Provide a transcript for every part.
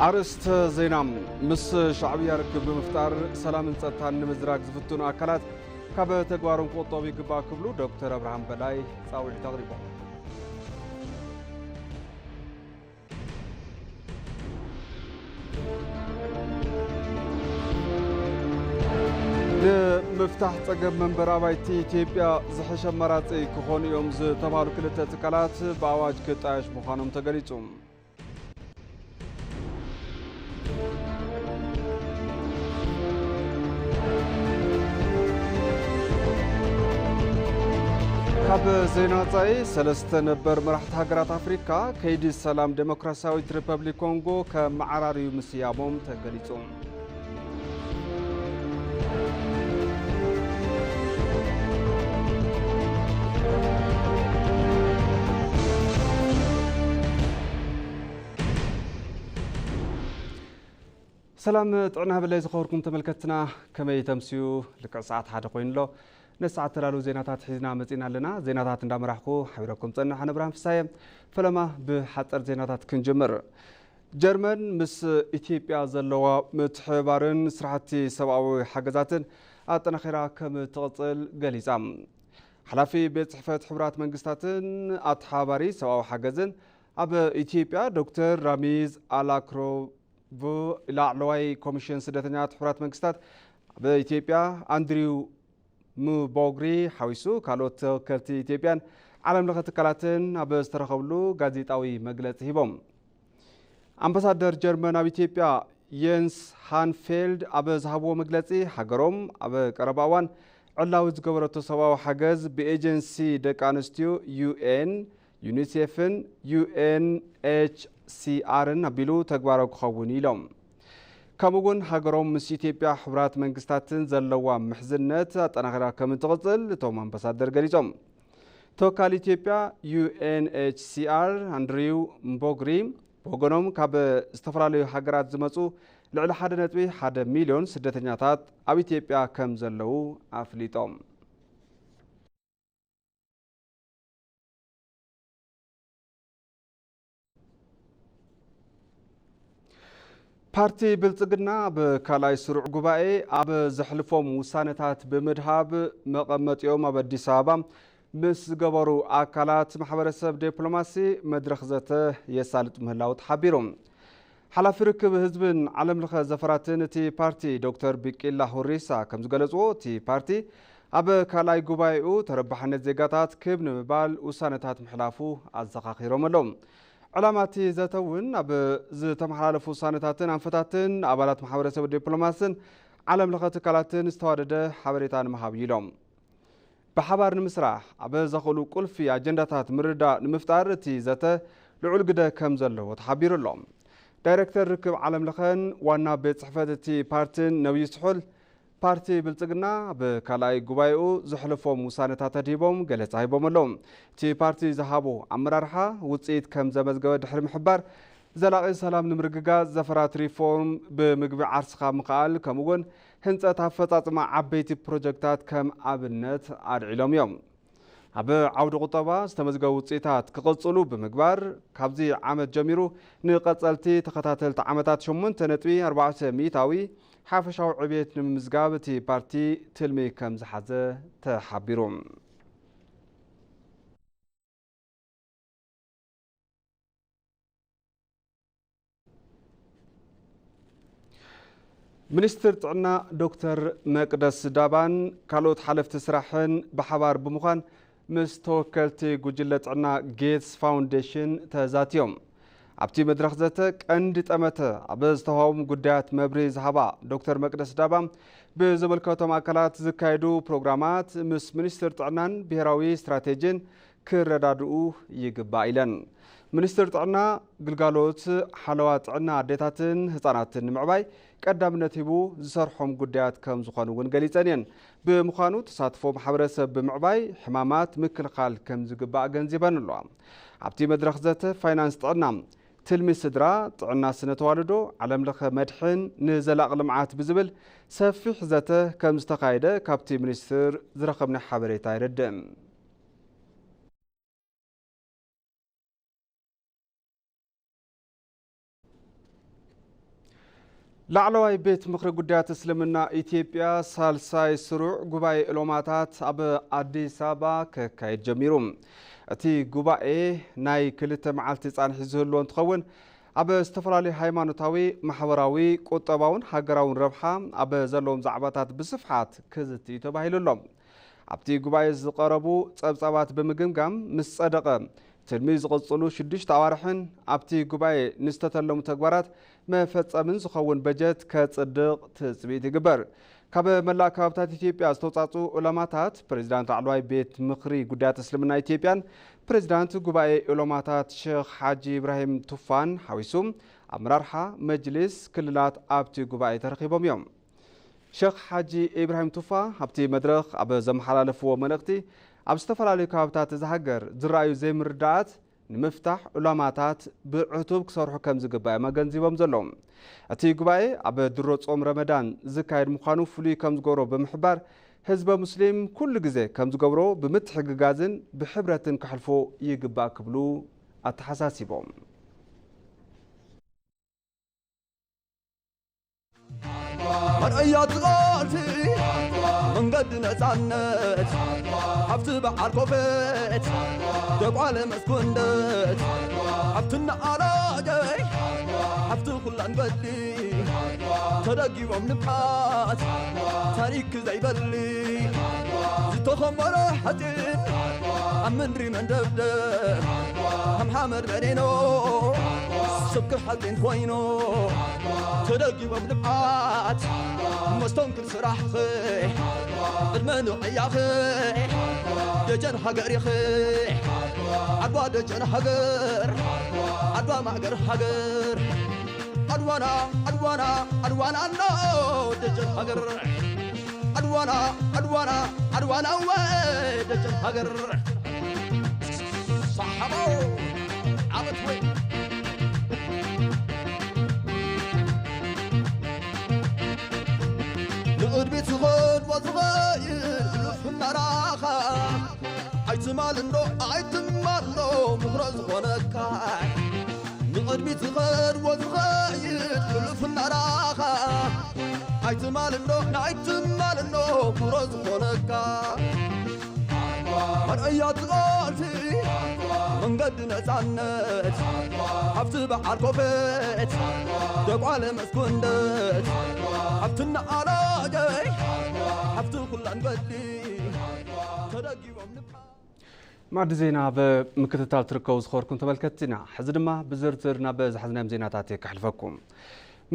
ኣርእስተ ዜና። ምስ ሻዕብያ ርክብ ብምፍጣር ሰላምን ጸጥታን ንምዝራግ ዝፍትኑ ኣካላት ካብ ተግባሮም ክቑጠቡ ይግባእ ክብሉ ዶክተር ኣብርሃም በላይ ጻውዒት ኣቕሪቦም። ንምፍታሕ ጸገም መንበሪ ኣባይቲ ኢትዮጵያ ዝሕሸ ኣማራጺ ክኾኑ እዮም ዝተባህሉ ክልተ ትካላት ብኣዋጅ ክጣየሽ ምዃኖም ተገሊጹ። ካብ ዜና ወጻኢ፣ ሰለስተ ነበር መራሕቲ ሃገራት ኣፍሪካ ከይዲ ሰላም ዴሞክራሲያዊት ሪፐብሊክ ኮንጎ ከመዓራርዩ ምስያሞም ተገሊጹ። ሰላም ጥዕና ሃበለይ ዝኸበርኩም ተመልከትና፣ ከመይ ተምስዩ? ልክዕ ሰዓት ሓደ ኮይኑ ኣሎ። ነዚ ሰዓት ተዳለዉ ዜናታት ሒዝና መጺና ኣለና። ዜናታት እንዳመራሕኩ ሓቢረኩም ጸንሕ ኣነ ብርሃን ፍሳየ። ፈለማ ብሓጸር ዜናታት ክንጅምር። ጀርመን ምስ ኢትዮጵያ ዘለዋ ምትሕብባርን ስራሕቲ ሰብኣዊ ሓገዛትን ኣጠናኺራ ከም ትቕጽል ገሊጻ። ሓላፊ ቤት ጽሕፈት ሕቡራት መንግስታትን ኣተሓባባሪ ሰብኣዊ ሓገዝን ኣብ ኢትዮጵያ ዶክተር ራሚዝ ኣላክሮቭ ላዕለዋይ ኮሚሽን ስደተኛታት ሕቡራት መንግስታት ኣብ ኢትዮጵያ ኣንድሪው ምቦግሪ ሓዊሱ ካልኦት ተወከልቲ ኢትዮጵያን ዓለም ለኸ ትካላትን ኣብ ዝተረኸብሉ ጋዜጣዊ መግለጺ ሂቦም። ኣምባሳደር ጀርመን ኣብ ኢትዮጵያ የንስ ሃንፌልድ ኣብ ዝሃብዎ መግለጺ፣ ሃገሮም ኣብ ቀረባ እዋን ዕላዊ ዝገበረቶ ሰብኣዊ ሓገዝ ብኤጀንሲ ደቂ ኣንስትዮ ዩ ኤን፣ ዩኒሴፍን ዩ ኤን ኤች ሲ ኣርን ኣቢሉ ተግባራዊ ክኸውን እዩ ኢሎም። ከምኡ እውን ሃገሮም ምስ ኢትዮጵያ ሕቡራት መንግስታትን ዘለዋ ምሕዝነት ኣጠናኺራ ከም እትቕጽል እቶም ኣምባሳደር ገሊጾም። ተወካሊ ኢትዮጵያ ዩ ኤን ኤች ሲ ኣር ኣንድሪው ምቦግሪ ብወገኖም፣ ካብ ዝተፈላለዩ ሃገራት ዝመጹ ልዕሊ ሓደ ነጥቢ ሓደ ሚልዮን ስደተኛታት ኣብ ኢትዮጵያ ከም ዘለዉ ኣፍሊጦም። ፓርቲ ብልጽግና ኣብ ካልኣይ ስሩዕ ጉባኤ ኣብ ዘሕልፎም ውሳነታት ብምድሃብ፣ መቐመጢኦም ኣብ ኣዲስ ኣበባ ምስ ዝገበሩ ኣካላት ማሕበረሰብ ዲፕሎማሲ መድረኽ ዘተ የሳልጥ ምህላዉ ተሓቢሩ። ሓላፊ ርክብ ህዝብን ዓለም ለኸ ዘፈራትን እቲ ፓርቲ ዶክተር ቢቂላ ሁሪሳ ከም ዝገለጽዎ፣ እቲ ፓርቲ ኣብ ካልኣይ ጉባኤኡ ተረባሕነት ዜጋታት ክብ ንምባል ውሳነታት ምሕላፉ ኣዘኻኺሮም ኣለዉ። ዕላማ እቲ ዘተ እውን ኣብ ዝተመሓላለፉ ውሳነታትን ኣንፈታትን ኣባላት ማሕበረሰብ ዲፕሎማስን ዓለም ለኸ ትካላትን ዝተዋደደ ሓበሬታ ንምሃብ እዩ ኢሎም። ብሓባር ንምስራሕ ኣብ ዘኽእሉ ቁልፊ ኣጀንዳታት ምርድዳእ ንምፍጣር እቲ ዘተ ልዑል ግደ ከም ዘለዎ ተሓቢሩ ኣሎ። ዳይሬክተር ርክብ ዓለም ለኸን ዋና ቤት ጽሕፈት እቲ ፓርትን ነብዩ ስሑል፣ ፓርቲ ብልጽግና ኣብ ካልኣይ ጉባኤኡ ዘሕለፎም ውሳነታት ኣድሂቦም ገለጻ ሂቦም ኣለዉ። እቲ ፓርቲ ዝሃቦ ኣመራርሓ ውጽኢት ከም ዘመዝገበ ድሕሪ ምሕባር፣ ዘላቒ ሰላም ንምርግጋጽ ዘፈራት ሪፎርም ብምግቢ ዓርስኻ ምኽኣል፣ ከምኡ'ውን ህንጸት ኣፈጻጽማ ዓበይቲ ፕሮጀክታት ከም ኣብነት ኣልዒሎም እዮም። ኣብ ዓውዲ ቁጠባ ዝተመዝገቡ ውጽኢታት ክቕጽሉ ብምግባር፣ ካብዚ ዓመት ጀሚሩ ንቐጸልቲ ተኸታተልቲ ዓመታት ሸሞንተ ነጥቢ ኣርባዕተ ሚእታዊ ሓፈሻዊ ዕብየት ንምምዝጋብ እቲ ፓርቲ ትልሚ ከም ዝሓዘ ተሓቢሩ። ሚኒስትር ጥዕና ዶክተር መቅደስ ዳባን ካልኦት ሓለፍቲ ስራሕን ብሓባር ብምዃን ምስ ተወከልቲ ጉጅለ ጥዕና ጌትስ ፋውንዴሽን ተዛትዮም። ኣብቲ መድረኽ ዘተ ቀንዲ ጠመተ ኣብ ዝተዋህቦም ጉዳያት መብርሂ ዝሃባ ዶክተር መቅደስ ዳባ፣ ብዝምልከቶም ኣካላት ዝካየዱ ፕሮግራማት ምስ ሚኒስትር ጥዕናን ብሄራዊ ስትራቴጂን ክረዳድኡ ይግባእ ኢለን። ሚኒስትር ጥዕና፣ ግልጋሎት ሓለዋ ጥዕና ኣዴታትን ህጻናትን ንምዕባይ ቀዳምነት ሂቡ ዝሰርሖም ጉዳያት ከም ዝኾኑ እውን ገሊጸን እየን። ብምዃኑ፣ ተሳትፎ ማሕበረሰብ ብምዕባይ ሕማማት ምክልኻል ከም ዝግባእ ኣገንዚበን ኣለዋ። ኣብቲ መድረኽ ዘተ ፋይናንስ ጥዕና፣ ትልሚ ስድራ፣ ጥዕና ስነ ተዋልዶ፣ ዓለም ለኸ መድሕን ንዘላቒ ልምዓት ብዝብል ሰፊሕ ዘተ ከም ዝተኻየደ ካብቲ ሚኒስትር ዝረኸብናዮ ሓበሬታ የረድእ። ላዕለዋይ ቤት ምኽሪ ጉዳያት እስልምና ኢትዮጵያ ሳልሳይ ስሩዕ ጉባኤ ዑለማታት ኣብ ኣዲስ ኣበባ ከካይድ ጀሚሩ። እቲ ጉባኤ ናይ ክልተ መዓልቲ ጻንሒ ዝህልዎ እንትኸውን፣ ኣብ ዝተፈላለዩ ሃይማኖታዊ፣ ማሕበራዊ፣ ቁጠባውን ሃገራውን ረብሓ ኣብ ዘለዎም ዛዕባታት ብስፍሓት ክዝቲ እዩ ተባሂሉ ኣሎ። ኣብቲ ጉባኤ ዝቐረቡ ጸብጻባት ብምግምጋም ምስ ጸደቐ፣ ትልሚ ዝቕጽሉ ሽዱሽተ ኣዋርሕን ኣብቲ ጉባኤ ንዝተተለሙ ተግባራት መፈጸምን ዝኸውን በጀት ከጽድቕ ትጽቢት ይግበር። ካብ መላእ ከባብታት ኢትዮጵያ ዝተውጻጹ ዑለማታት፣ ፕሬዚዳንት ላዕለዋይ ቤት ምኽሪ ጉዳያት እስልምና ኢትዮጵያን ፕሬዚዳንት ጉባኤ ዑለማታት ሸኽ ሓጂ ኢብራሂም ቱፋን ሓዊሱ፣ ኣመራርሓ መጅሊስ ክልላት ኣብቲ ጉባኤ ተረኺቦም እዮም። ሸኽ ሓጂ ኢብራሂም ቱፋ ኣብቲ መድረኽ ኣብ ዘመሓላለፍዎ መልእኽቲ፣ ኣብ ዝተፈላለዩ ከባብታት እዛ ሃገር ዝረኣዩ ዘይምርዳኣት ንምፍታሕ ዑለማታት ብዕቱብ ክሰርሑ ከም ዝግባእ እዮም ኣገንዚቦም ዘለዉ። እቲ ጉባኤ ኣብ ድሮ ጾም ረመዳን ዝካየድ ምዃኑ ፍሉይ ከም ዝገብሮ ብምሕባር፣ ህዝበ ሙስሊም ኩሉ ግዜ ከም ዝገብሮ ብምትሕግጋዝን ብሕብረትን ከሕልፎ ይግባእ ክብሉ ኣተሓሳሲቦም። መርኣያ ትቓልሲ መንገዲ ነፃነት፣ ሃብቲ በዓል ኮፈት ደቋለ መስኮንደት፣ ሃብትና ኣላገይ ሃብቲ ኩላን በሊ ተደጊቦም ንብዓት ታሪክ ዘይበሊ ዝተኸመረ ሓፂን ኣብ ምድሪ መንደብደብ ከም ሓመድ በሬኖ ስብኪ ሓፂን ኮይኑ ተደጊቦም ንብዓት መስተንክር ስራሕኺ ቅድመ ንቕያኺ ደጀን ሃገር ኢኺ ዓድዋ ደጀን ሃገር ዓድዋ ማእገር ሃገር ዓድዋና ዓድዋና ዓድዋና ኣሎ ደጀን ሃገር ዓድዋና ዓድዋና ዓድዋና ወ ደጀን ሃገር ሳሓቦ ዓመት ወይ ንቕድሚት ዝኸድ ወዝኸይድ ሕሉፍ እናራኻ ኣይትማል እንዶ ኣይትማል እንዶ ምኽሮ ዝኾነካ ንቕድሚት ዝኸድ ወዝኸይድ ሕሉፍ እናራኻ ኣይትማል እንዶ ኣይትማል እንዶ ምኽሮ ዝኾነካ መርኣያ ትቓልሲ መንገዲ ነፃነት ሃብቲ በዓል ኮፈት ደቋለ መስኮንደት ሃብትና ኣላገይ ሃብቲ ኩላን በሊ ተደጊቦም ንብዓት ማዕዲ ዜና ኣብ ምክትታል ትርከቡ ዝኸበርኩም ተመልከትትና፣ ሕዚ ድማ ብዝርዝር ናብ ዝሓዝናዮም ዜናታት ከሕልፈኩም።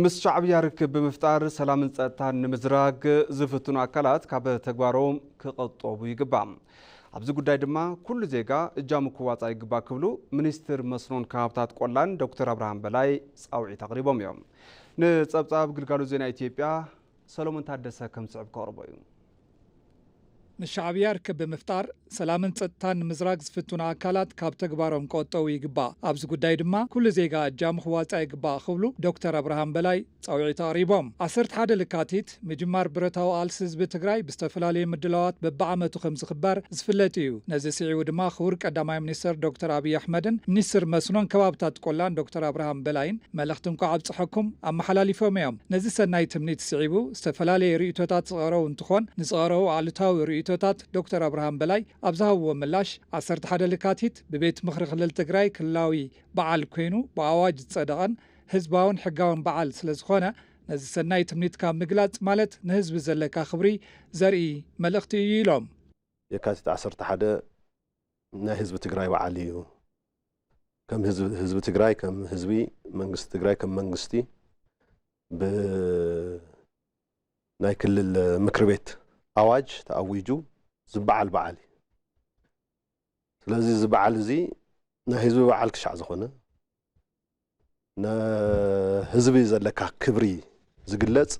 ምስ ሻዕብያ ርክብ ብምፍጣር ሰላምን ጸጥታን ንምዝራግ ዝፍትኑ ኣካላት ካብ ተግባሮም ክቐጠቡ ይግባእ። ኣብዚ ጉዳይ ድማ ኩሉ ዜጋ እጃሙ ክዋጻእ ይግባእ ክብሉ ሚኒስትር መስኖን ከባብታት ቆላን ዶክተር ኣብርሃም በላይ ጻውዒት ኣቕሪቦም እዮም። ንጸብጻብ ግልጋሎት ዜና ኢትዮጵያ ሰሎሞን ታደሰ ከም ዝስዕብ ከቕርቦ እዩ። ንሻዕብያ ርክብ ብምፍጣር ሰላምን ጸጥታን ንምዝራግ ዝፍትኑ ኣካላት ካብ ተግባሮም ክቆጠቡ ይግባእ። ኣብዚ ጉዳይ ድማ ኩሉ ዜጋ እጃሙ ክዋጻእ ይግባእ ክብሉ ዶክተር ኣብርሃም በላይ ጻውዒት ኣቕሪቦም። ዓሰርተ ሓደ ለካቲት ምጅማር ብረታዊ ቃልሲ ህዝቢ ትግራይ ብዝተፈላለዩ ምድላዋት በብዓመቱ ከም ዝኽበር ዝፍለጥ እዩ። ነዚ ስዒቡ ድማ ክቡር ቀዳማይ ሚኒስተር ዶክተር ኣብይ ኣሕመድን ሚኒስትር መስኖን ከባብታት ቆላን ዶክተር ኣብርሃም በላይን መልእኽቲ እንኳዕ ኣብፀሐኩም ኣመሓላሊፎም እዮም። ነዚ ሰናይ ትምኒት ስዒቡ ዝተፈላለዩ ርእይቶታት ዝቐረቡ እንትኾን ንዝቐረቡ ኣሉታዊ ርእይቶታት ዶክተር ኣብርሃም በላይ ኣብ ዝሃብዎ ምላሽ ዓሰርተ ሓደ ለካቲት ብቤት ምኽሪ ክልል ትግራይ ክልላዊ በዓል ኮይኑ ብኣዋጅ ዝፀደቐን ህዝባውን ሕጋውን በዓል ስለዝኾነ ነዚ ሰናይ ትምኒትካ ምግላፅ ማለት ንህዝቢ ዘለካ ክብሪ ዘርኢ መልእኽቲ እዩ ኢሎም። የካቲት ዓሰርተ ሓደ ናይ ህዝቢ ትግራይ በዓል እዩ። ከም ህዝቢ ትግራይ ከም ህዝቢ መንግስቲ ትግራይ ከም መንግስቲ ብናይ ክልል ምክር ቤት ኣዋጅ ተኣዊጁ ዝበዓል በዓል እዩ። ስለዚ እዚ በዓል እዚ ናይ ህዝቢ በዓል ክሻዕ ዝኾነ ንህዝቢ ዘለካ ክብሪ ዝግለፅ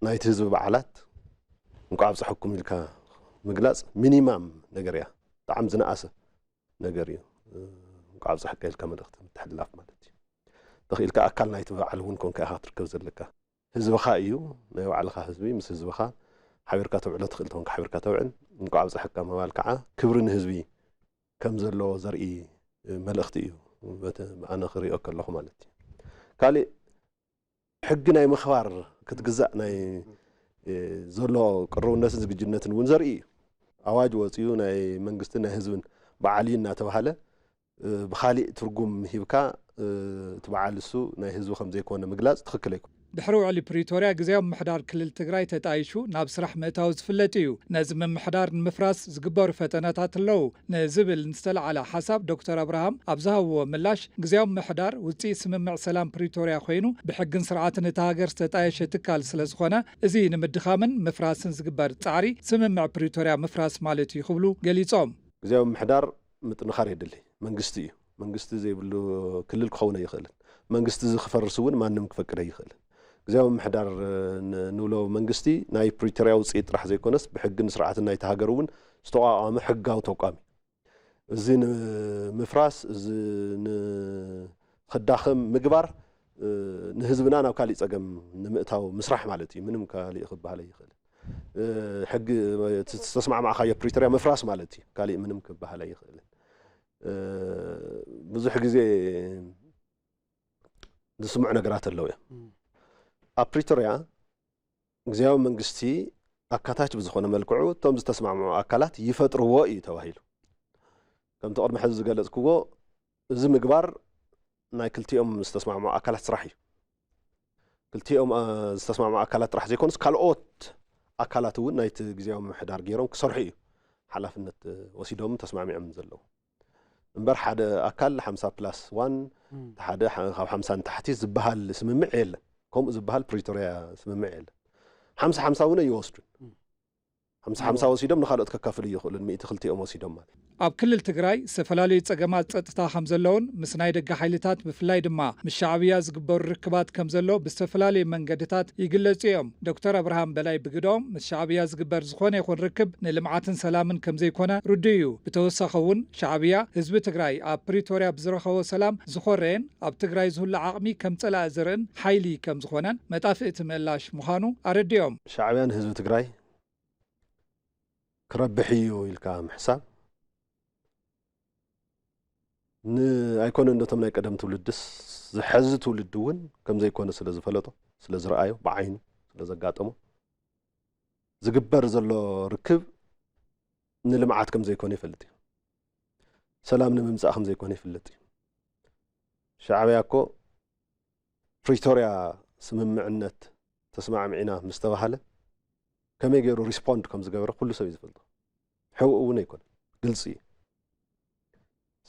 ናይቲ ህዝቢ በዓላት እንኳዕ ኣብፀሐኩም ኢልካ ምግላፅ ሚኒማም ነገር እያ። ብጣዕሚ ዝነኣሰ ነገር እዩ። እንኳዕ ኣብፀሐካ ኢልካ መልእኽቲ ምትሕልላፍ ማለት እዩ። ተኽኢልካ ኣካል ናይቲ በዓል እውን ኮንካ ኢኻ ክትርከብ ዘለካ። ህዝብኻ እዩ፣ ናይ ባዕልኻ ህዝቢ ምስ ህዝብኻ ሓቢርካ ተውዕሎ ትኽእል ተኾንካ ሓቢርካ ተውዕል። እንኳዕ ኣብፀሐካ ምባል ከዓ ክብሪ ንህዝቢ ከም ዘለዎ ዘርኢ መልእኽቲ እዩ። በቲ ኣነ ክሪኦ ከለኹ ማለት እዩ። ካሊእ ሕጊ ናይ ምኽባር ክትግዛእ ናይ፣ እ፣ ዘሎ ቅርውነትን ዝግጅነትን እውን ዘርኢ እዩ። ኣዋጅ ወፂኡ ናይ መንግስትን ናይ ህዝብን በዓል እዩ እናተባሃለ፣ እ፣ ብኻሊእ ትርጉም ሂብካ፣ እ፣ እቲ በዓል እሱ ናይ ህዝቢ ከም ዘይኮነ ምግላፅ ትኽክል ኣይኮነ። ድሕሪ ውዕሊ ፕሪቶርያ ግዜያዊ ምምሕዳር ክልል ትግራይ ተጣይሹ ናብ ስራሕ ምእታው ዝፍለጥ እዩ። ነዚ ምምሕዳር ንምፍራስ ዝግበሩ ፈተነታት ኣለዉ ንዝብል ንዝተለዓለ ሓሳብ ዶክተር ኣብርሃም ኣብ ዝሃብዎ ምላሽ፣ ግዜያዊ ምምሕዳር ውፅኢት ስምምዕ ሰላም ፕሪቶርያ ኮይኑ ብሕግን ስርዓትን እታ ሃገር ዝተጣየሸ ትካል ስለ ዝኾነ፣ እዚ ንምድኻምን ምፍራስን ዝግበር ፃዕሪ ስምምዕ ፕሪቶርያ ምፍራስ ማለት እዩ ክብሉ ገሊፆም። ግዜያዊ ምምሕዳር ምጥንኻር የድሊ። መንግስቲ እዩ። መንግስቲ ዘይብሉ ክልል ክኸውን ኣይኽእልን። መንግስቲ እዚ ክፈርስ እውን ማንም ክፈቅድ ኣይኽእልን። ግዜያዊ ምምሕዳር፣ እ፣ ን-፣ ንብሎ መንግስቲ ናይ ፕሪቶርያ ውፅኢት ጥራሕ ዘይኮነስ ብሕግን ስርዓትን ናይቲ ሃገር እውን ዝተቋቋመ ሕጋዊ ተቋም እዩ። እዚ ንምፍራስ፣ እዚ ንኽዳኸም ምግባር፣ እ፣ ንህዝብና ናብ ካሊእ ፀገም ንምእታው ምስራሕ ማለት እዩ። ምንም ካሊእ ክበሃል ኣይኽእልን። እ፣ ሕጊ፣ እቲ ዝተስማዕማዕካዮ ፕሪቶርያ ምፍራስ ማለት እዩ። ካሊእ ምንም ክበሃል ኣይኽእልን። እ፣ ብዙሕ ግዜ ዝስምዑ ነገራት ኣለዉ እዮም። እም። ኣብ ፕሪቶርያ ግዜያዊ መንግስቲ ኣካታች ብዝኾነ መልክዑ እቶም ዝተስማምዑ ኣካላት ይፈጥርዎ እዩ ተባሂሉ። ከምቲ ቅድሚ ሕዚ ዝገለጽክዎ፣ እዚ ምግባር ናይ ክልቲኦም ዝተስማምዑ ኣካላት ስራሕ እዩ። ክልቲኦም፣ እ፣ ዝተስማምዑ ኣካላት ጥራሕ ዘይኮኑስ፣ ካልኦት ኣካላት እውን ናይቲ ግዜያዊ ምምሕዳር ገይሮም ክሰርሑ እዩ ሓላፍነት፣ እ፣ ወሲዶምን ተስማሚዖምን ዘለዉ። እምበር ሓደ ኣካል ሓምሳ ፕላስ ዋን፣ እም። ሓደ ሓ-፣ ካብ ሓምሳ ንታሕቲ ዝበሃል ስምምዕ የለን። ከምኡ ዝበሃል ፕሪቶርያ ስምምዕ የለን። ሓምሳ ሓምሳ እውን ኣይወስዱን። እም። ሓምሳ ሓምሳ ወሲዶም ንኻልኦት ከካፍሉ ይኽእሉን፣ ሚእቲ ክልቲኦም ወሲዶም ማለት። ኣብ ክልል ትግራይ ዝተፈላለዩ ጸገማት ጸጥታ ከም ዘለውን ምስ ናይ ደገ ሓይልታት ብፍላይ ድማ ምስ ሻዕብያ ዝግበሩ ርክባት ከም ዘሎ ብዝተፈላለዩ መንገድታት ይግለጹ እዮም። ዶክተር ኣብርሃም በላይ ብግደኦም ምስ ሻዕብያ ዝግበር ዝኾነ ይኹን ርክብ ንልምዓትን ሰላምን ከም ዘይኮነ ርዱእ እዩ። ብተወሳኺ እውን ሻዕብያ ህዝቢ ትግራይ ኣብ ፕሪቶርያ ብዝረኸቦ ሰላም ዝኾረየን ኣብ ትግራይ ዝህሉ ዓቕሚ ከም ጸላኢ ዝርእን ሓይሊ ከም ዝኾነን መጣፍእቲ ምእላሽ ምዃኑ ኣረዲኦም። ሻዕብያን ህዝቢ ትግራይ ክረብሕ እዩ ኢልካ ምሕሳብ ን-፣ ኣይኮነን። ነቶም ናይ ቀደም ትውልድስ ዝሐዚ ትውልዲ እውን ከም ዘይኮነ ስለ ዝፈለጦ፣ ስለ ዝረኣዮ፣ ብዓይኑ ስለ ዘጋጠሞ፣ ዝግበር ዘሎ ርክብ ንልምዓት ከም ዘይኮነ ይፈልጥ እዩ። ሰላም ንምምጻእ ከም ዘይኮነ ይፍለጥ እዩ። ሻዕብያ እኮ ፕሪቶርያ ስምምዕነት ተስማዕሚዕና ምስ ተባሃለ ከመይ ገይሩ ሪስፖንድ ከም ዝገበረ ኩሉ ሰብ እዩ ዝፈልጦ። ሕውእ እውን ኣይኮነን፣ ግልፂ እዩ።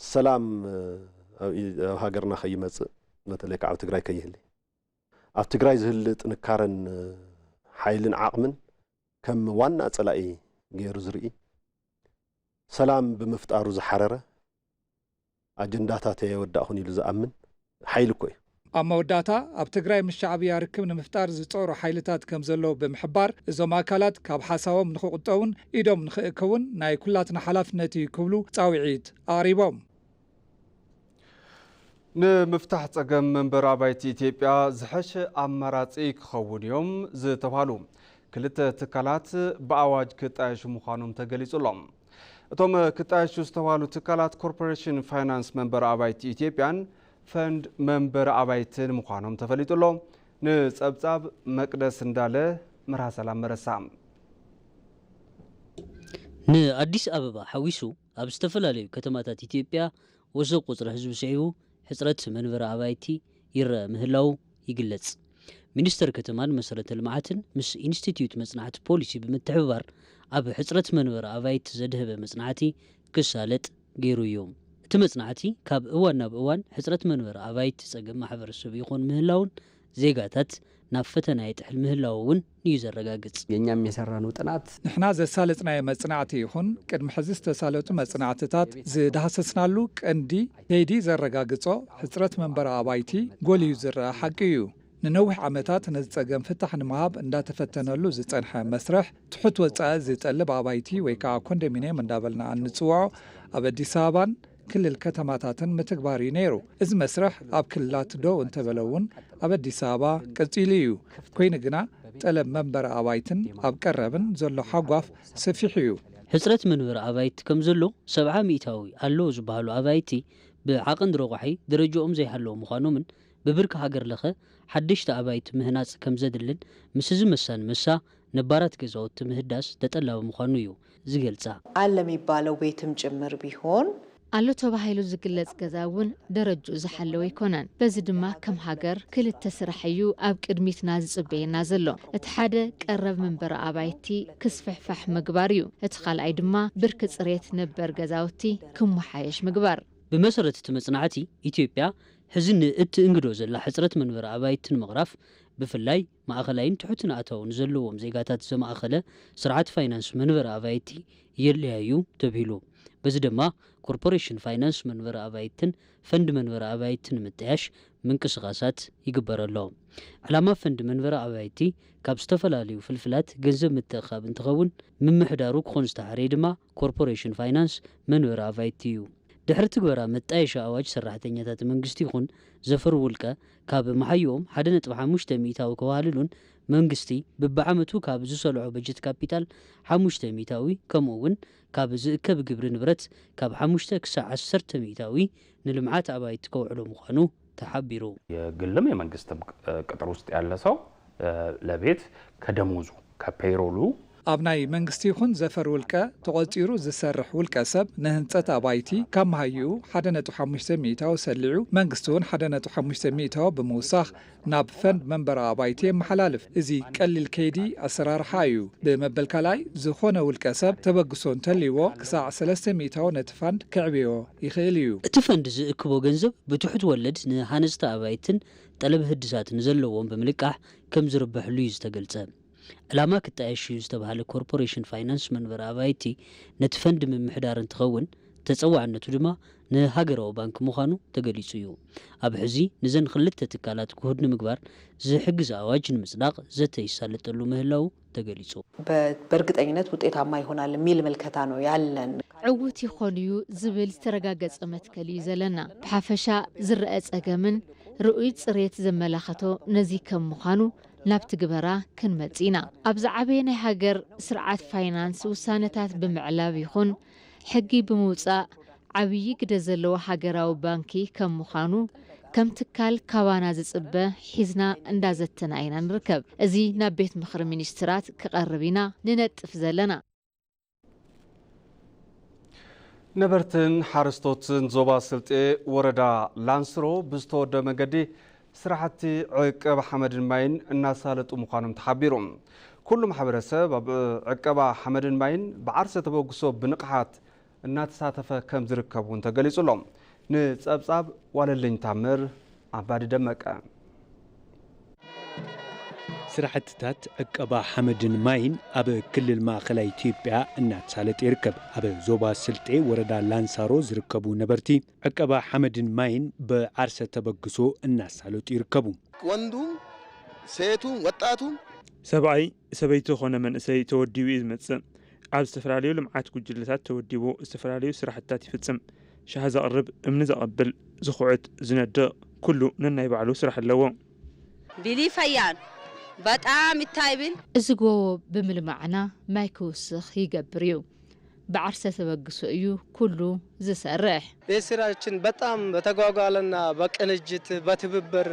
ሰላም፣ እ፣ ኣብ ኢ-፣ ኣብ ሃገርና ከይመፅእ፣ በተለይ ከዓ ኣብ ትግራይ ከይህሊ፣ ኣብ ትግራይ ዝህሊ ጥንካረን፣ እ፣ ሓይልን ዓቕምን ከም ዋና ፀላኢ ገይሩ ዝርኢ፣ ሰላም ብምፍጣሩ ዝሓረረ፣ ኣጀንዳታት የወዳእኹን ኢሉ ዝኣምን ሓይሊ እኮ እዩ። ኣብ መወዳእታ፣ ኣብ ትግራይ ምስ ሻዕብያ ርክብ ንምፍጣር ዝፀሩ ሓይልታት ከም ዘለዉ ብምሕባር፣ እዞም ኣካላት ካብ ሓሳቦም ንክቑጠቡን ኢዶም ንክእከቡን ናይ ኩላትና ሓላፍነት እዩ ክብሉ ፃውዒት ኣቕሪቦም። ንምፍታሕ ጸገም መንበሪ ኣባይቲ ኢትዮጵያ ዝሐሸ ኣማራጺ ክኸውን እዮም ዝተባህሉ ክልተ ትካላት ብኣዋጅ ክጣየሹ ምዃኖም ተገሊጹ ኣሎ። እቶም ክጣየሹ ዝተባህሉ ትካላት ኮርፖሬሽን ፋይናንስ መንበሪ ኣባይቲ ኢትዮጵያን ፈንድ መንበሪ ኣባይትን ምዃኖም ተፈሊጡ ኣሎ። ንጸብጻብ መቅደስ እንዳለ፣ መርሃ ሰላም መረሳ። ንኣዲስ ኣበባ ሓዊሱ ኣብ ዝተፈላለዩ ከተማታት ኢትዮጵያ ወሰኽ ቁጽሪ ህዝቢ ስዒቡ ሕጽረት መንበሪ ኣባይቲ ይረኣ ምህላዉ ይግለጽ። ሚኒስተር ከተማን መሰረተ ልምዓትን ምስ ኢንስቲትዩት መጽናዕቲ ፖሊሲ ብምትሕብባር ኣብ ሕጽረት መንበሪ ኣባይቲ ዘድሀበ መጽናዕቲ ክሳለጥ ገይሩ እዩ። እቲ መጽናዕቲ ካብ እዋን ናብ እዋን ሕጽረት መንበሪ ኣባይቲ ጸገም ማሕበረሰብ ይኾን ምህላውን ዜጋታት ናብ ፈተና ይጥሕል ምህላዉ እውን እዩ ዘረጋግጽ። የኛም የሰራነው ጥናት ንሕና ዘሳለጥናዮ መጽናዕቲ ይኹን ቅድሚ ሕዚ ዝተሳለጡ መጽናዕትታት ዝዳህሰስናሉ ቀንዲ ከይዲ ዘረጋግጾ ሕጽረት መንበሪ ኣባይቲ ጎሊዩ ዝረኣ ሓቂ እዩ። ንነዊሕ ዓመታት ነዚ ጸገም ፍታሕ ንምሃብ እንዳተፈተነሉ ዝጸንሐ መስርሕ ትሑት ወጻኢ ዝጠልብ ኣባይቲ ወይ ከዓ ኮንዶሚንየም እንዳበልና እንጽውዖ ኣብ ኣዲስ ኣበባን ክልል ከተማታትን ምትግባር እዩ ነይሩ። እዚ መስርሕ ኣብ ክልላት ደው እንተበለ እውን ኣብ ኣዲስ ኣበባ ቀጺሉ እዩ። ኮይኑ ግና ጠለብ መንበሪ ኣባይትን ኣብ ቀረብን ዘሎ ሓጓፍ ሰፊሕ እዩ። ሕጽረት መንበሪ ኣባይቲ ከም ዘሎ ሰብዓ ሚእታዊ ኣለዉ ዝበሃሉ ኣባይቲ ብዓቐን ረቋሒ ደረጃኦም ዘይሃለዉ ምዃኖምን ብብርኪ ሃገር ለኸ ሓደሽቲ ኣባይቲ ምህናጽ ከም ዘድልን፣ ምስ እዚ መሳ ንመሳ ነባራት ገዛውቲ ምህዳስ ተጠላቢ ምዃኑ እዩ ዝገልጻ። አለ የሚባለው ቤትም ጭምር ቢሆን ኣሎ ተባሂሉ ዝግለጽ ገዛ እውን ደረጅኡ ዝሓለወ ኣይኮነን። በዚ ድማ ከም ሃገር ክልተ ስራሕ እዩ ኣብ ቅድሚትና ዝጽበየና ዘሎ። እቲ ሓደ ቀረብ መንበሪ ኣባይቲ ክስፍሕፋሕ ምግባር እዩ። እቲ ካልኣይ ድማ ብርኪ ጽሬት ነበር ገዛውቲ ክመሓየሽ ምግባር። ብመሰረት እቲ መጽናዕቲ፣ ኢትዮጵያ ሕዚ ንእትእንግዶ ዘላ ሕጽረት መንበሪ ኣባይቲ ንምቕራፍ፣ ብፍላይ ማእኸላይን ትሑትን ኣታዊ ንዘለዎም ዜጋታት ዘማእኸለ ስርዓት ፋይናንስ መንበሪ ኣባይቲ የድልያ እዩ ተብሂሉ። በዚ ድማ ኮርፖሬሽን ፋይናንስ መንበሪ ኣባይትን ፈንድ መንበሪ ኣባይትን ንምጥያሽ ምንቅስቓሳት ይግበር ኣሎ። ዕላማ ፈንድ መንበሪ ኣባይቲ ካብ ዝተፈላለዩ ፍልፍላት ገንዘብ ምትእኻብ እንትኸውን፣ ምምሕዳሩ ክኾን ዝተሓረየ ድማ ኮርፖሬሽን ፋይናንስ መንበሪ ኣባይቲ እዩ። ድሕሪ ትግበራ መጣየሻ ኣዋጅ ሰራሕተኛታት መንግስቲ ይኹን ዘፈር ውልቀ ካብ መሓይኦም ሓደ ነጥቢ ሓሙሽተ ሚእታዊ ከዋህልሉን መንግስቲ ብብዓመቱ ካብ ዝሰልዖ በጀት ካፒታል ሓሙሽተ ሚእታዊ ከምኡ እውን ካብ ዝእከብ ግብሪ ንብረት ካብ ሓሙሽተ ክሳዕ ዓሰርተ ሚእታዊ ንልምዓት ኣባይቲ ከውዕሎ ምዃኑ ተሓቢሩ። የግልም የመንግስትም ቅጥር ውስጥ ያለ ሰው ለቤት ከደሞዙ ከፔይሮሉ ኣብ ናይ መንግስቲ ይኹን ዘፈር ውልቀ ተቖጺሩ ዝሰርሕ ውልቀ ሰብ ንህንጸት ኣባይቲ ካብ መሃይኡ ሓደ ነጥቢ ሓሙሽተ ሚእታዊ ሰሊዑ መንግስቲ እውን ሓደ ነጥቢ ሓሙሽተ ሚእታዊ ብምውሳኽ ናብ ፈንድ መንበሪ ኣባይቲ የመሓላልፍ። እዚ ቀሊል ከይዲ ኣሰራርሓ እዩ። ብመበል ካልኣይ ዝኾነ ውልቀ ሰብ ተበግሶ እንተልይዎ ክሳዕ ሰለስተ ሚእታዊ ነቲ ፋንድ ከዕብዮ ይኽእል እዩ። እቲ ፈንድ ዝእክቦ ገንዘብ ብትሑት ወለድ ንሃነፅቲ ኣባይትን ጠለብ ህድሳት ንዘለዎም ብምልቃሕ ከም ዝርበሕሉ እዩ ዝተገልጸ። ዕላማ ክጣየሽ እዩ ዝተባህለ ኮርፖሬሽን ፋይናንስ መንበሪ ኣባይቲ ነቲ ፈንድ ምምሕዳር እንትኸውን፣ ተፀዋዕነቱ ድማ ንሃገራዊ ባንክ ምዃኑ ተገሊፁ እዩ። ኣብ ሕዚ ንዘን ክልተ ትካላት ግሁድ ንምግባር ዝሕግዝ ኣዋጅ ንምፅዳቕ ዘተ ይሳለጠሉ ምህላው ተገሊፁ። በእርግጠኝነት ውጤታማ ይሆናል የሚል ምልከታ ነው ያለን። ዕውት ይኾን እዩ ዝብል ዝተረጋገጸ መትከል እዩ ዘለና። ብሓፈሻ ዝረአ ጸገምን ርኡይ ጽሬት ዘመላኸቶ ነዚ ከም ምዃኑ ናብ ትግበራ ክንመጽእ ኢና። ኣብ ዝዓበየ ናይ ሃገር ስርዓት ፋይናንስ ውሳነታት ብምዕላብ ይኹን ሕጊ ብምውጻእ ዓብዪ ግደ ዘለዎ ሃገራዊ ባንኪ ከም ምዃኑ ከም ትካል ካባና ዝጽበ ሒዝና እንዳዘተና ኢና ንርከብ። እዚ ናብ ቤት ምኽሪ ሚኒስትራት ክቐርብ ኢና ንነጥፍ ዘለና። ነበርትን ሓረስቶትን ዞባ ስልጤ ወረዳ ላንስሮ ብዝተወደበ መንገዲ ስራሕቲ ዕቀባ ሓመድን ማይን እናሳለጡ ምዃኖም ተሓቢሩ። ኩሉ ማሕበረሰብ ኣብ ዕቀባ ሓመድን ማይን ብዓርሰ ተበግሶ ብንቕሓት እናተሳተፈ ከም ዝርከብ እውን ተገሊጹ ኣሎ። ንጸብጻብ ዋለልኝ ታምር ኣባዲ ደመቀ። ስራሕትታት ዕቀባ ሓመድን ማይን ኣብ ክልል ማእኸላይ ኢትዮጵያ እናተሳለጠ ይርከብ። ኣብ ዞባ ስልጤ ወረዳ ላንሳሮ ዝርከቡ ነበርቲ ዕቀባ ሓመድን ማይን ብዓርሰ ተበግሶ እናሳለጡ ይርከቡ። ወንዱም ሴቱም ወጣቱም ሰብኣይ ሰበይቲ ኾነ መንእሰይ ተወዲቡ እዩ ዝመጽእ። ኣብ ዝተፈላለዩ ልምዓት ጉጅለታት ተወዲቡ ዝተፈላለዩ ስራሕትታት ይፍጽም። ሻሂ ዘቕርብ፣ እምኒ ዘቐብል፣ ዝኹዕት፣ ዝነድቕ፣ ኩሉ ነናይ ባዕሉ ስራሕ ኣለዎ። ቢሊ ፈያን በጣም ይታይ ብል። እዚ ጎቦ ብምልማዕና ማይ ክውስኽ ይገብር እዩ። ብዓርሰ ተበግሶ እዩ ኩሉ ዝሰርሕ። ይህ ስራችን በጣም በተጓጓለና በቅንጅት በትብብር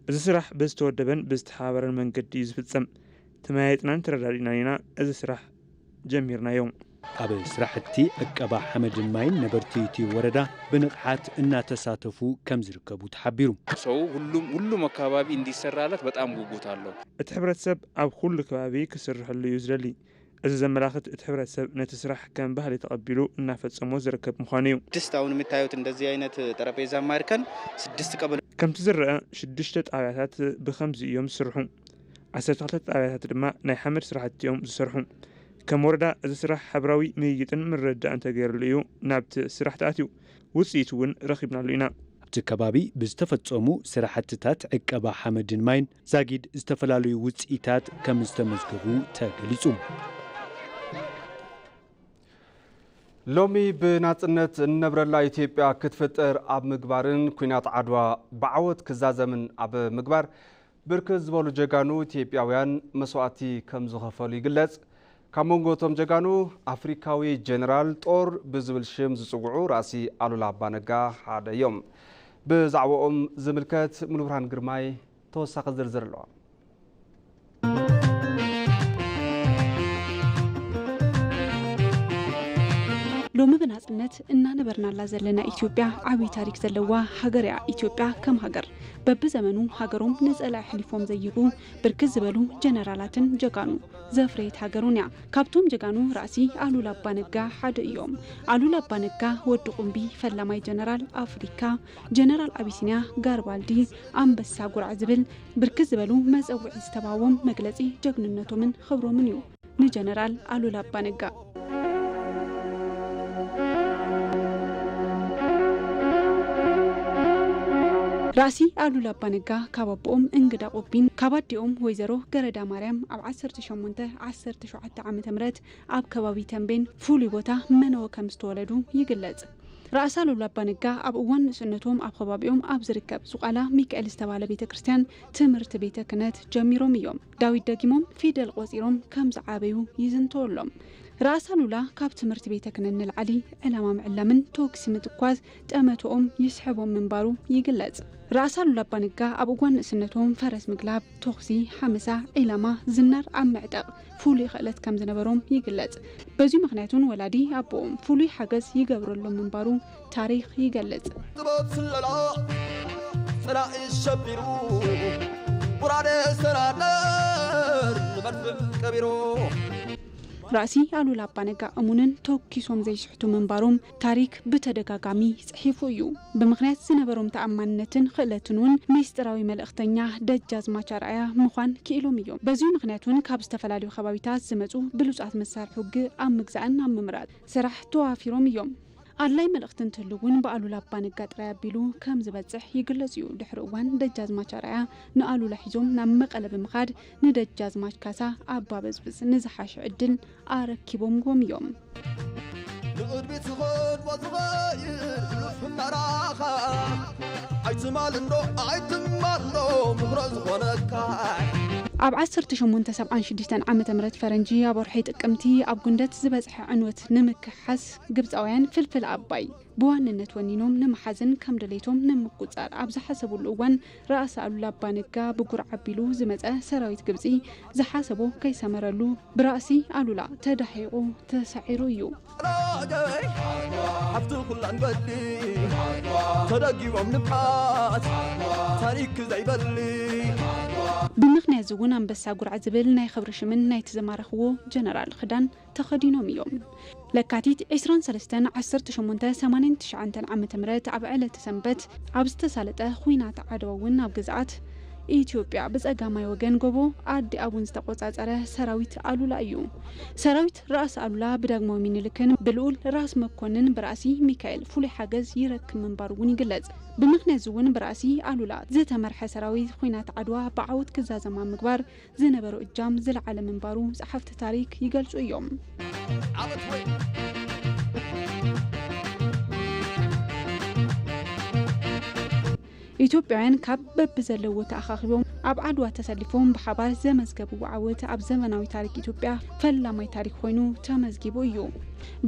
እዚ ስራሕ ብዝተወደበን ብዝተሓባበረን መንገዲ እዩ ዝፍጸም። ተመያይጥናን ተረዳዲእናን ኢና እዚ ስራሕ ጀሚርናዮ። ኣብ ስራሕቲ ዕቀባ ሓመድን ማይን ነበርቲ እቲ ወረዳ ብንቕሓት እናተሳተፉ ከም ዝርከቡ ተሓቢሩ። ሰው ሁሉም ሁሉም አካባቢ እንዲሰራለት በጣም ጉጉት አለው። እቲ ሕብረተሰብ ኣብ ኩሉ ከባቢ ክስርሐሉ እዩ ዝደሊ። እዚ ዘመላኽት እቲ ሕብረተሰብ ነቲ ስራሕ ከም ባህሊ ተቐቢሉ እናፈጸሞ ዝርከብ ምዃኑ እዩ። ስድስት አሁን የምታዩት እንደዚህ አይነት ጠረጴዛ ማርከን ስድስት ቀበሌ ከምቲ ዝረአ ሽዱሽተ ጣብያታት ብኸምዚ እዮም ዝስርሑ። ዓሰርተ ክልተ ጣብያታት ድማ ናይ ሓመድ ስራሕቲ እዮም ዝሰርሑ። ከም ወረዳ እዚ ስራሕ ሕብራዊ ምይይጥን ምርድዳእን ተገይርሉ እዩ ናብቲ ስራሕ ተኣትዩ። ውፅኢት እውን ረኺብናሉ ኢና። ኣብቲ ከባቢ ብዝተፈፀሙ ስራሕትታት ዕቀባ ሓመድን ማይን ዛጊድ ዝተፈላለዩ ውፅኢታት ከም ዝተመዝገቡ ተገሊፁ። ሎሚ ብናጽነት እንነብረላ ኢትዮጵያ ክትፍጠር ኣብ ምግባርን ኲናት ዓድዋ ብዓወት ክዛዘምን ኣብ ምግባር ብርክት ዝበሉ ጀጋኑ ኢትዮጵያውያን መስዋእቲ ከም ዝኸፈሉ ይግለጽ። ካብ መንጎ እቶም ጀጋኑ ኣፍሪካዊ ጀነራል ጦር ብዝብል ሽም ዝጽውዑ ራእሲ ኣሉላ ኣባነጋ ሓደ እዮም። ብዛዕባኦም ዝምልከት ሙሉብርሃን ግርማይ ተወሳኺ ዝርዝር ኣለዋ። ሎሚ ብናጽነት እናነበርናላ ዘለና ኢትዮጵያ ዓብዪ ታሪክ ዘለዋ ሃገር እያ። ኢትዮጵያ ከም ሃገር በብዘመኑ ሃገሮም ንጸላኢ ኣሕሊፎም ዘይህቡ ብርክት ዝበሉ ጀነራላትን ጀጋኑ ዘፍረየት ሃገሩን እያ። ካብቶም ጀጋኑ ራእሲ ኣሉላ ኣባነጋ ሓደ እዮም። ኣሉላ ኣባነጋ ወዲ ቁምቢ ፈላማይ ጀነራል ኣፍሪካ፣ ጀነራል ኣቢሲንያ ጋርባልዲ፣ ኣንበሳ ጉራዕ ዝብል ብርክት ዝበሉ መጸውዒ ዝተባህዎም መግለጺ ጀግንነቶምን ክብሮምን እዩ። ንጀነራል ኣሉላ ኣባነጋ። ራእሲ ኣሉላ ኣባነጋ ካብ ኣቦኦም እንግዳ ቆቢን ካብ ኣዲኦም ወይዘሮ ገረዳ ማርያም ኣብ ዓሰርተ ሸሞንተ ዓሰርተ ሸውዓተ ዓመተ ምህረት ኣብ ከባቢ ተምቤን ፍሉይ ቦታ መነወ ከም ዝተወለዱ ይግለጽ። ራእሲ ኣሉላ ኣባነጋ ኣብ እዋን ንእስነቶም ኣብ ከባቢኦም ኣብ ዝርከብ ዝቋላ ሚካኤል ዝተባህለ ቤተ ክርስቲያን ትምህርቲ ቤተ ክህነት ጀሚሮም እዮም። ዳዊት ደጊሞም ፊደል ቆጺሮም ከም ዝዓበዩ ይዝንተወሎም። ራእሲ ኣሉላ ካብ ትምህርቲ ቤተ ክህነት ንላዕሊ ዕላማ ምዕላምን ተወኪሲ ምትኳዝ ጠመትኦም ይስሕቦም ምንባሩ ይግለጽ። ራእሲ ኣሉላ ኣባነጋ ኣብ እዋን ንእስነቶም ፈረስ ምግላብ፣ ተኹሲ፣ ሓመሳ፣ ዒላማ፣ ዝናር ኣብ ምዕጠቕ ፍሉይ ክእለት ከም ዝነበሮም ይግለጽ። በዚ ምኽንያት እውን ወላዲ ኣቦኦም ፍሉይ ሓገዝ ይገብረሎም ምንባሩ ታሪኽ ይገልጽ። ጥበብ ስለላ ጸላኢ ሸቢሩ፣ ጉራደ ሰራደር ንመድፍዕ ቀቢሩ። ራእሲ ኣሉላ ኣባነጋ እሙንን ተወኪሶም ዘይስሕቱ ምንባሮም ታሪክ ብተደጋጋሚ ጽሒፉ እዩ። ብምኽንያት ዝነበሮም ተኣማንነትን ክእለትን እውን ሚስጥራዊ መልእኽተኛ ደጃዝማች ኣርኣያ ምዃን ክኢሎም እዮም። በዚ ምኽንያት እውን ካብ ዝተፈላለዩ ከባቢታት ዝመጹ ብሉጻት መሳርሒ ውግእ ኣብ ምግዛእን ኣብ ምምራጽ ስራሕ ተዋፊሮም እዮም። ኣድላይ መልእኽቲ እንትህሉ እውን ብኣሉላ ኣባነጋ ጥራይ ኣቢሉ ከም ዝበጽሕ ይግለጽ እዩ። ድሕሪ እዋን ደጃዝማች ኣርኣያ ንኣሉላ ሒዞም ናብ መቐለ ብምኻድ ንደጃዝማች ካሳ ኣባበዝብዝ ንዝሓሸ ዕድል ኣረኪቦምዎም እዮም። ንቕድሚት ዝኸድ ወዝኸይድ ብሉፍ እናራኻ ኣይትማል እንዶ ኣይትማል እንዶ ምኽሮ ዝኾነካ። ኣብ ዓሰርተ ሸሞንተ ሰብዓን ሽዱሽተን ዓመተ ምህረት ፈረንጂ ኣብ ወርሒ ጥቅምቲ ኣብ ጉንደት ዝበጽሐ ዕንወት ንምክሓስ ግብጻውያን ፍልፍል ኣባይ ብዋንነት ወኒኖም ንምሓዝን ከም ድሌቶም ንምቁጻር ኣብ ዝሓሰብሉ እዋን ራእሲ ኣሉላ ኣባነጋ ብጉር ዓቢሉ ዝመጸ ሰራዊት ግብጺ ዝሓሰቦ ከይሰመረሉ ብራእሲ ኣሉላ ተዳሒቑ ተሳዒሩ እዩ። ሓፍቲ ኩላን በሊ ተደጊቦም ንብዓት ታሪክ ዘይበሊ። ብምኽንያት እዚ እውን ኣንበሳ ጉርዓ ዝብል ናይ ክብሪ ሽምን ናይቲ ዝማረኽዎ ጀነራል ክዳን ተኸዲኖም እዮም። ለካቲት ዕስራን ሰለስተን ዓሰርተ ሸሞንተ ሰማንያን ትሽዓን ዓመተ ምህረት ኣብ ዕለተ ሰንበት ኣብ ዝተሳለጠ ኹናት ዓድዋ እውን ኣብ ግዝኣት ኢትዮጵያ ብጸጋማይ ወገን ጎቦ ኣዲ ኣቡን ዝተቆጻጸረ ሰራዊት ኣሉላ እዩ። ሰራዊት ራእሲ ኣሉላ ብዳግማዊ ሚኒልክን ብልኡል ራስ መኮንን ብራእሲ ሚካኤል ፍሉይ ሓገዝ ይረክብ ምንባሩ እውን ይግለጽ። ብምኽንያት እዚ እውን ብራእሲ ኣሉላ ዝተመርሐ ሰራዊት ኹናት ዓድዋ ብዓወት ክዛዘም ኣብ ምግባር ዝነበሮ እጃም ዝለዓለ ምንባሩ ጸሓፍቲ ታሪክ ይገልጹ እዮም። ዓወት ወይ ኢትዮጵያውያን ካብ በብዘለዎ ተኣኻኺቦም ኣብ ዓድዋ ተሰሊፎም ብሓባር ዘመዝገብዎ ዓወት ኣብ ዘመናዊ ታሪክ ኢትዮጵያ ፈላማይ ታሪክ ኮይኑ ተመዝጊቡ እዩ።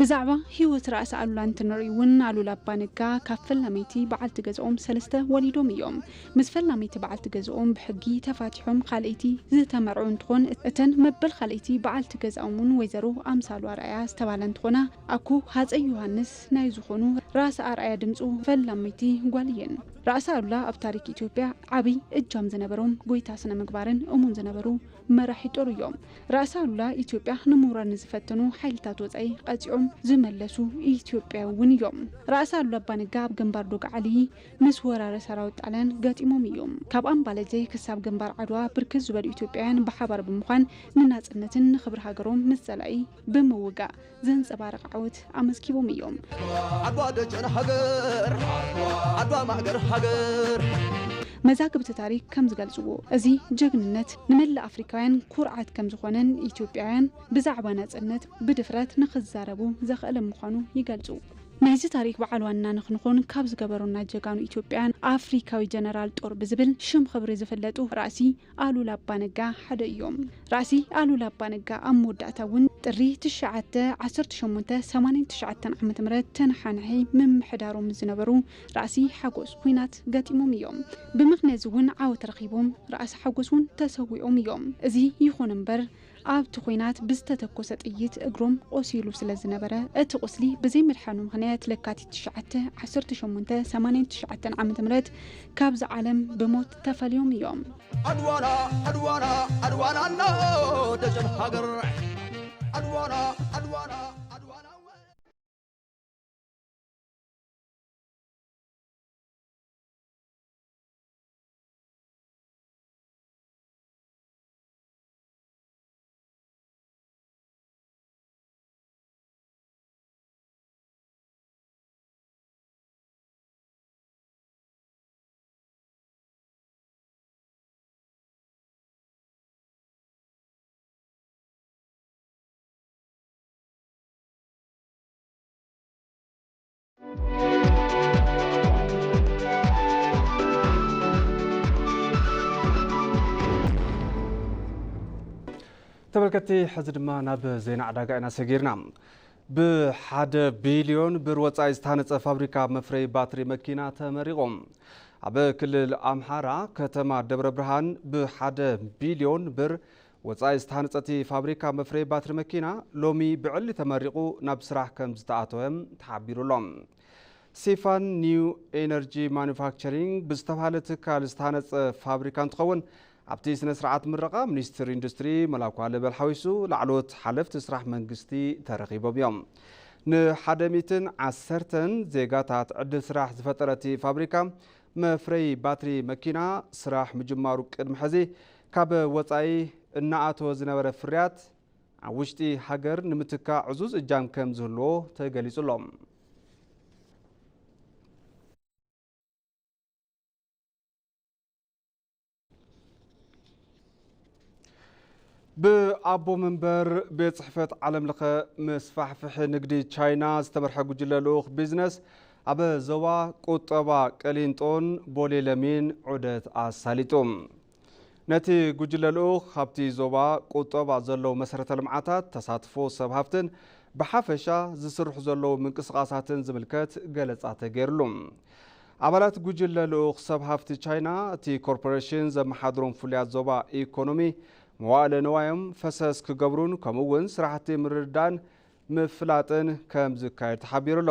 ብዛዕባ ህይወት ራእሲ ኣሉላ እንትንርኢ እውን ኣሉላ ኣባነጋ ካብ ፈላመይቲ በዓልቲ ገዝኦም ሰለስተ ወሊዶም እዮም። ምስ ፈላመይቲ በዓልቲ ገዝኦም ብሕጊ ተፋቲሖም ካልኣይቲ ዝተመርዑ እንትኾን እተን መበል ካልኣይቲ በዓልቲ ገዝኦም እውን ወይዘሮ ኣምሳሉ ኣርኣያ ዝተባህላ እንትኾና ኣኩ ሃፀይ ዮሃንስ ናይ ዝኾኑ ራእሲ ኣርኣያ ድምፁ ፈላመይቲ ጓል እየን። ራእሲ ኣሉላ ኣብ ታሪክ ኢትዮጵያ ዓብይ እጃም ዝነበሮም ጎይታ ስነ ምግባርን እሙን ዝነበሩ መራሒ ጦር እዮም። ራእሲ ኣሉላ ኢትዮጵያ ንምውራር ንዝፈተኑ ሓይልታት ወጻኢ ቀጺዖም ዝመለሱ ኢትዮጵያዊ እውን እዮም። ራእሲ ኣሉላ ኣባነጋ ኣብ ግንባር ዶግዓሊ ምስ ወራሪ ሰራዊት ጣልያን ገጢሞም እዮም። ካብ ኣምባለጀ ክሳብ ግንባር ዓድዋ ብርክት ዝበሉ ኢትዮጵያውያን ብሓባር ብምዃን ንናጽነትን ንኽብሪ ሃገሮም ምስ ጸላኢ ብምውጋእ ዘንጸባርቕ ዓወት ኣመዝጊቦም እዮም። ዓድዋ ደጀን ሃገር፣ ዓድዋ ማእገር ሃገር። መዛግብቲ ታሪክ ከም ዝገልጽዎ፣ እዚ ጀግንነት ንመላእ ኣፍሪካውያን ኩርዓት ከም ዝኾነን ኢትዮጵያውያን ብዛዕባ ናጽነት ብድፍረት ንኽዛረቡ ዘኽእሎም ምዃኑ ይገልጹ። ናይዚ ታሪክ በዓል ዋና ንክንኾን ካብ ዝገበሩና ጀጋኑ ኢትዮጵያን ኣፍሪካዊ ጀነራል ጦር ብዝብል ሽም ክብሪ ዝፍለጡ ራእሲ ኣሉላ ኣባነጋ ሓደ እዮም። ራእሲ ኣሉላ ኣባነጋ ኣብ መወዳእታ እውን ጥሪ ትሽዓተ ዓሰርተ ሸሞንተ ሰማንያን ትሽዓተን ዓመተ ምህረት ተነሓናሒ ምምሕዳሮም ዝነበሩ ራእሲ ሓጎስ ኲናት ገጢሞም እዮም። ብምኽንያት እዚ እውን ዓወት ረኺቦም ራእሲ ሓጎስ እውን ተሰዊኦም እዮም። እዚ ይኹን እምበር ኣብቲ ኲናት ብዝተተኮሰ ጥይት እግሮም ቆሲሉ ስለ ዝነበረ እቲ ቁስሊ ብዘይምድሓኑ ምኽንያት ለካቲት ትሽዓተ ዓሰርተ ሸሞንተ ሰማንያን ትሽዓተን ዓመተ ምህረት ካብዚ ዓለም ብሞት ተፈልዮም እዮም። ኣድዋና ኣድዋና ኣድዋና እና ደጀን ሃገር ኣድዋና ኣድዋና ኣድዋና ተመልከትቲ፣ ሕዚ ድማ ናብ ዜና ዕዳጋ ኢና ሰጊርና። ብሓደ ቢልዮን ብር ወጻኢ ዝተሃነጸ ፋብሪካ መፍረይ ባትሪ መኪና ተመሪቑ። ኣብ ክልል ኣምሓራ ከተማ ደብረ ብርሃን ብሓደ ቢልዮን ብር ወጻኢ ዝተሃነጸ እቲ ፋብሪካ መፍረይ ባትሪ መኪና ሎሚ ብዕሊ ተመሪቑ ናብ ስራሕ ከም ዝተኣተወ ተሓቢሩ ኣሎ። ሲፋን ኒው ኤነርጂ ማኑፋክቸሪንግ ብዝተባሃለ ትካል ዝተሃነጸ ፋብሪካ እንትኸውን፣ ኣብቲ ስነ ስርዓት ምረቓ ሚኒስትር ኢንዱስትሪ መላኩ ኣለበል ሓዊሱ ላዕለዎት ሓለፍቲ ስራሕ መንግስቲ ተረኺቦም እዮም። ንሓደ ሚእትን ዓሰርተን ዜጋታት ዕድል ስራሕ ዝፈጠረ እቲ ፋብሪካ መፍረይ ባትሪ መኪና ስራሕ ምጅማሩ ቅድሚ ሕዚ ካብ ወጻኢ እናኣተወ ዝነበረ ፍርያት ኣብ ውሽጢ ሃገር ንምትካእ ዕዙዝ እጃም ከም ዝህልዎ ተገሊጹ ኣሎ። ብኣቦ መንበር ቤት ጽሕፈት ዓለም ለኸ መስፋሕፍሒ ንግዲ ቻይና ዝተመርሐ ጉጅለ ልኡኽ ቢዝነስ ኣብ ዞባ ቁጠባ ቅሊንጦን ቦሌ ለሚን ዑደት ኣሳሊጡ። ነቲ ጉጅለ ልኡኽ ካብቲ ዞባ ቁጠባ ዘለዉ መሰረተ ልምዓታት፣ ተሳትፎ ሰብ ሃፍትን ብሓፈሻ ዝስርሑ ዘለዉ ምንቅስቓሳትን ዝምልከት ገለጻ ተገይርሉ። ኣባላት ጉጅለ ልኡኽ ሰብ ሃፍቲ ቻይና እቲ ኮርፖሬሽን ዘመሓድሮም ፍሉያት ዞባ ኢኮኖሚ መዋእለ ንዋዮም ፈሰስ ክገብሩን ከምኡ እውን ስራሕቲ ምርድዳእን ምፍላጥን ከም ዝካየድ ተሓቢሩ ኣሎ።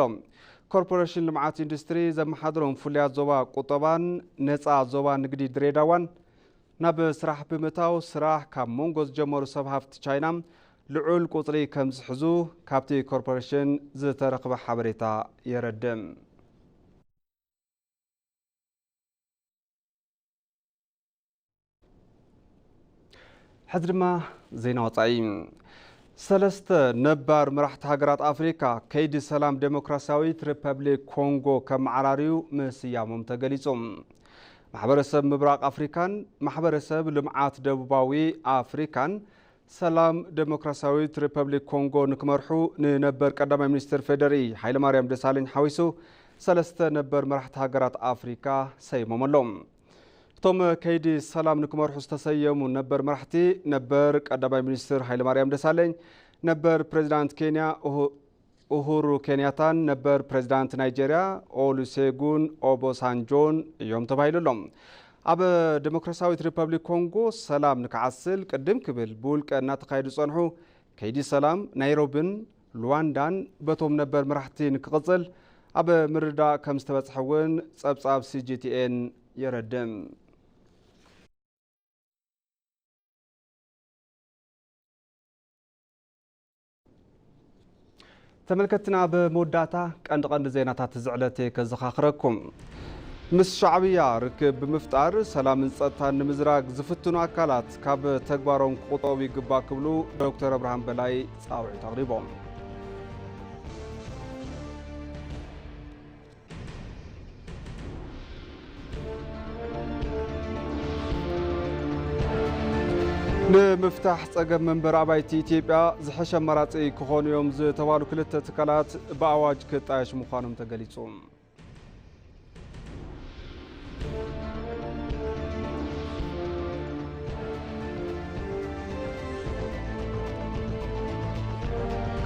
ኮርፖሬሽን ልምዓት ኢንዱስትሪ ዘመሓድሮም ፍሉያት ዞባ ቁጠባን ነፃ ዞባ ንግዲ ድሬዳዋን ናብ ስራሕ ብምእታው ስራሕ ካብ መንጎ ዝጀመሩ ሰብ ሃፍቲ ቻይና ልዑል ቁፅሪ ከም ዝሕዙ ካብቲ ኮርፖሬሽን ዝተረኽበ ሓበሬታ የረድእ። ሕዚ ድማ ዜና ወጻኢ። ሰለስተ ነባር መራሕቲ ሃገራት ኣፍሪካ ከይዲ ሰላም ዴሞክራሲያዊት ሪፐብሊክ ኮንጎ ከመዓራርዩ ምስያሞም ተገሊጹ። ማሕበረሰብ ምብራቕ ኣፍሪካን ማሕበረሰብ ልምዓት ደቡባዊ ኣፍሪካን ሰላም ዴሞክራሲያዊት ሪፐብሊክ ኮንጎ ንክመርሑ ንነበር ቀዳማይ ሚኒስትር ፌዴሪ ሃይለማርያም ደሳለኝ ሓዊሱ ሰለስተ ነበር መራሕቲ ሃገራት ኣፍሪካ ሰይሞም ኣለዉ። እቶም ከይዲ ሰላም ንክመርሑ ዝተሰየሙ ነበር መራሕቲ፣ ነበር ቀዳማይ ሚኒስትር ሃይለማርያም ደሳለኝ፣ ነበር ፕሬዚዳንት ኬንያ ኡሁ-፣ ኡሁሩ ኬንያታን ነበር ፕሬዚዳንት ናይጄርያ ኦሉሴጉን ኦቦሳንጆን እዮም ተባሂሉ ኣሎ። ኣብ ዴሞክራሲያዊት ሪፐብሊክ ኮንጎ ሰላም ንክዓስል ቅድም ክብል ብውልቀ እናተኻየዱ ዝጸንሑ ከይዲ ሰላም ናይሮብን ሉዋንዳን በቶም ነበር መራሕቲ ንክቕጽል ኣብ ምርድዳእ ከም ዝተበጽሐ እውን ጸብጻብ ሲ ጂ ቲ ኤን የረድእ። ተመልከትና፣ ኣብ መወዳእታ ቀንዲ ቀንዲ ዜናታት እዚ ዕለት ከዘኻኽረኩም። ምስ ሻዕብያ ርክብ ብምፍጣር ሰላምን ጸጥታን ንምዝራግ ዝፍትኑ ኣካላት ካብ ተግባሮም ክቑጠቡ ይግባእ ክብሉ ዶክተር ኣብርሃም በላይ ጻውዒት ኣቕሪቦም። ንምፍታሕ ጸገም መንበሪ ኣባይቲ ኢትዮጵያ ዝሐሸ ኣማራጺ ክኾኑ እዮም ዝተባሉ ክልተ ትካላት ብኣዋጅ ክጣየሽ ምዃኖም ተገሊጹ።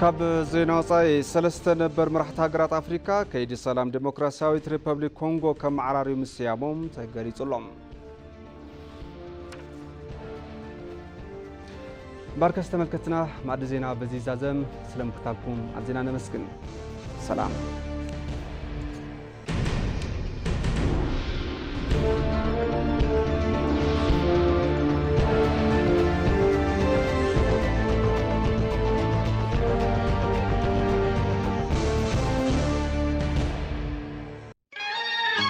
ካብ ዜና ወጻኢ፣ ሰለስተ ነበር መራሕቲ ሃገራት ኣፍሪካ ከይዲ ሰላም ዴሞክራሲያዊት ሪፐብሊክ ኮንጎ ከመዓራርዩ ምስያሞም ተገሊጹሎም። ባርከስ ተመልከትና፣ ማዕዲ ዜና በዚ ይዛዘም። ስለምክታብኩም ኣዝና ነመስግን። ሰላም።